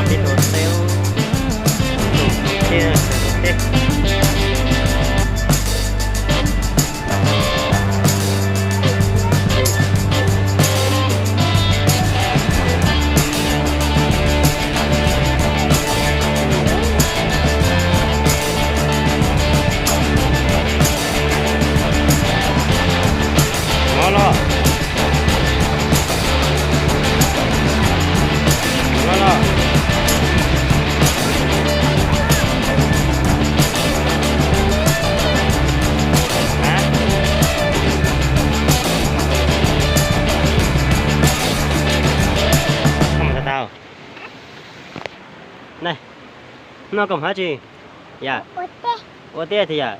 Tej tus teb, tus teb, tus teb. Los los. Los los. Hab. Koj mus tau tau. Noj koj mus hab tsi? Yam. Ua tiag tiag yam.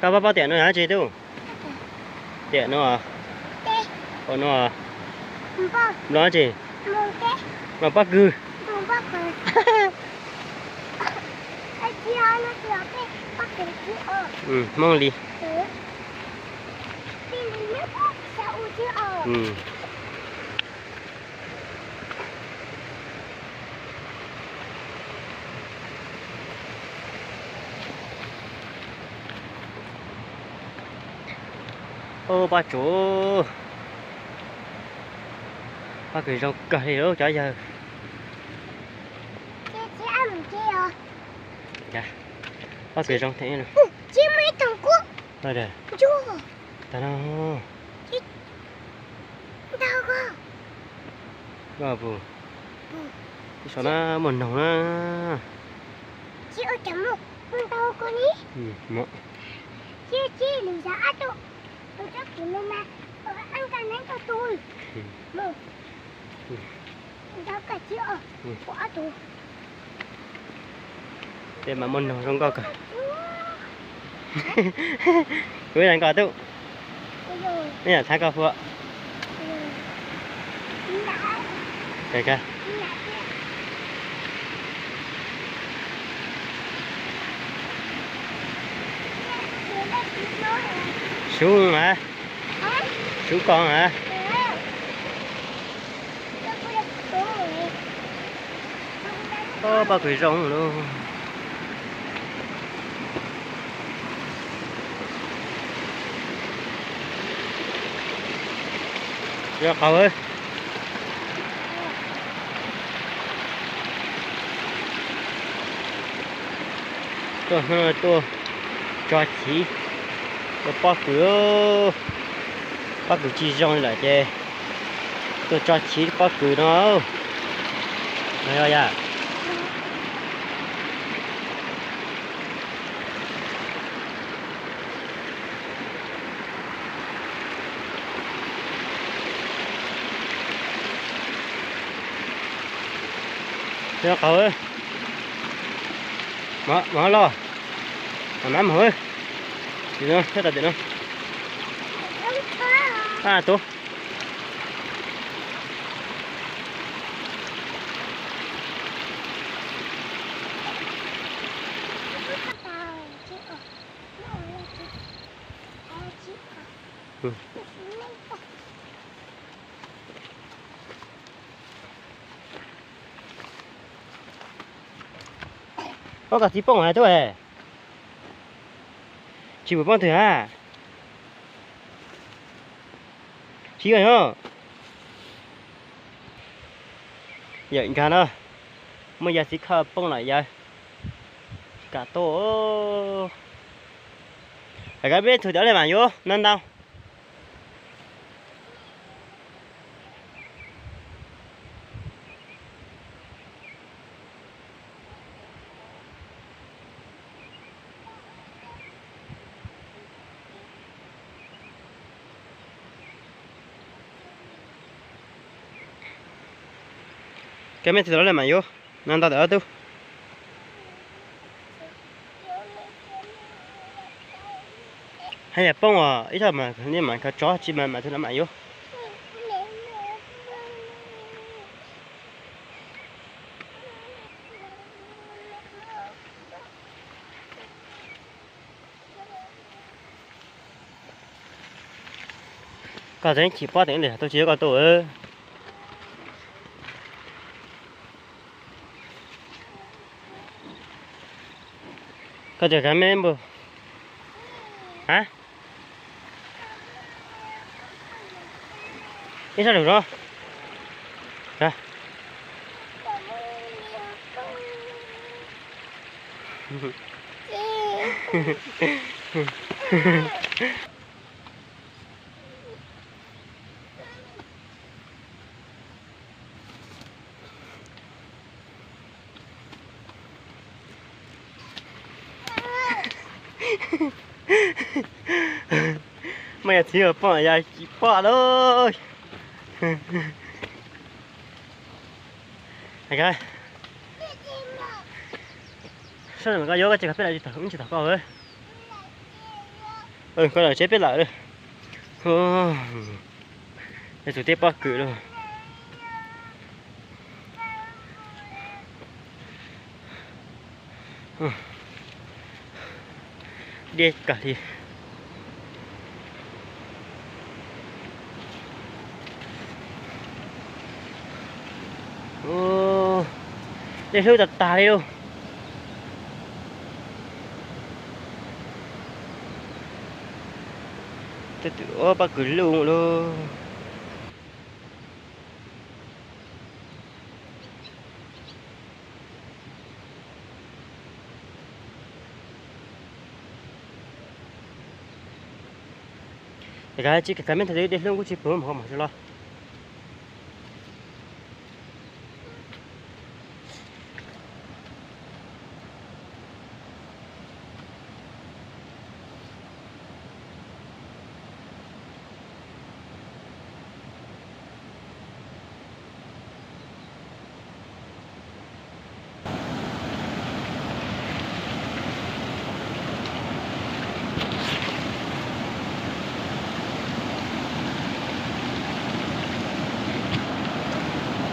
Koj pab pab tiam no yog dab tsi tub? Tiam no. Ua no. Nplooj dab tsi? Nplooj pob kws. Hmoob li. Ub, pob tsuas, pob kws zoo kawg li lub cov yawg. Pob kws zoo thiab. Tag no. Koj pum, ib saum na muaj noog na. Peb mas muaj noog zoo nkauj kawg. Kuv ib leeg koj tub. Ib yam txhab koj puas. Sub mas, sub koj mas. Pob kws zoo lauj. Yog qaug. Tuaj hnub no tuaj tso chiv ua pob kws, pob kws tsis zoo li lawm ces tuaj tso chiv pob kws no. Yog yom. Yog qaug, mov los, mov na mov, tim no, tim no. A, tuaj. Koj kov txiv poob hais tub es. Tsis pum poob twg hab. Tsis yog os. Yawm nkag no, muaj yawg txiv khawj poob lawm yawg. Tsis kam tuaj. Lawv kov peb tug tim ob leeg mas yuav ntau ntau. Koj mej tsis tau lawm mas yuav no ntau tawm ob tug. Haj yam poob os, ib txhia mas nej mam kov tso tsis mas mam tug no mam yuav. Koj tseem chim pob teev li, tau tsis yog koj tus. Koj cov kav me npus. Ha? Ib sab lug no. Maj yog txiv poj yog tsis poj lauj. Sab no koj yuav koj tsis koj peb lawm tsis tau koj. Koj lawm tsev peb lawm. Yog tus teb pob kws lauj. Deb kawg li. Dej hlub tag tag li lauj. Tej twm pob kws lug lauj. Ces kav tsij kav me ntsis, dej hlub kuj tsis pub mus hauv mas tsis los.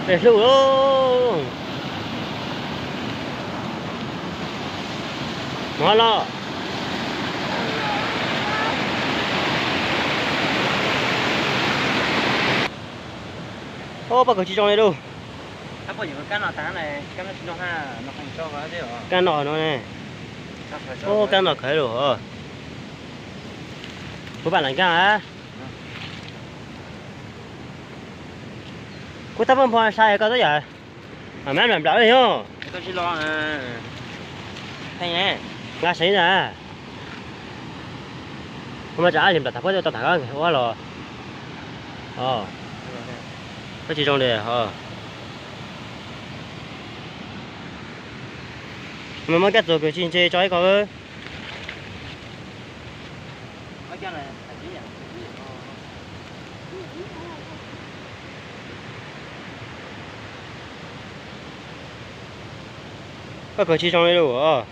Dej hlub lauj. Mov los. Ub, pob kws tsis zoo li lauj. Kab no no ne. Ub, kab no kawg lauj. Kuv pab npog npog sai koj twb yam. Mas nplam nplam li yog. Nqa saib na. Kuv mas tsam ab li nplam tag puab tau tag ua los. Koj tsis zoo li. Mas muab kab txuas kws tsis ntse tso ib ko. Koj kws tsis zoo li lauj.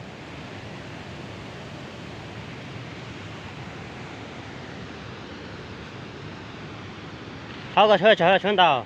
Thov koj tshawb tshawb tshawb ntau.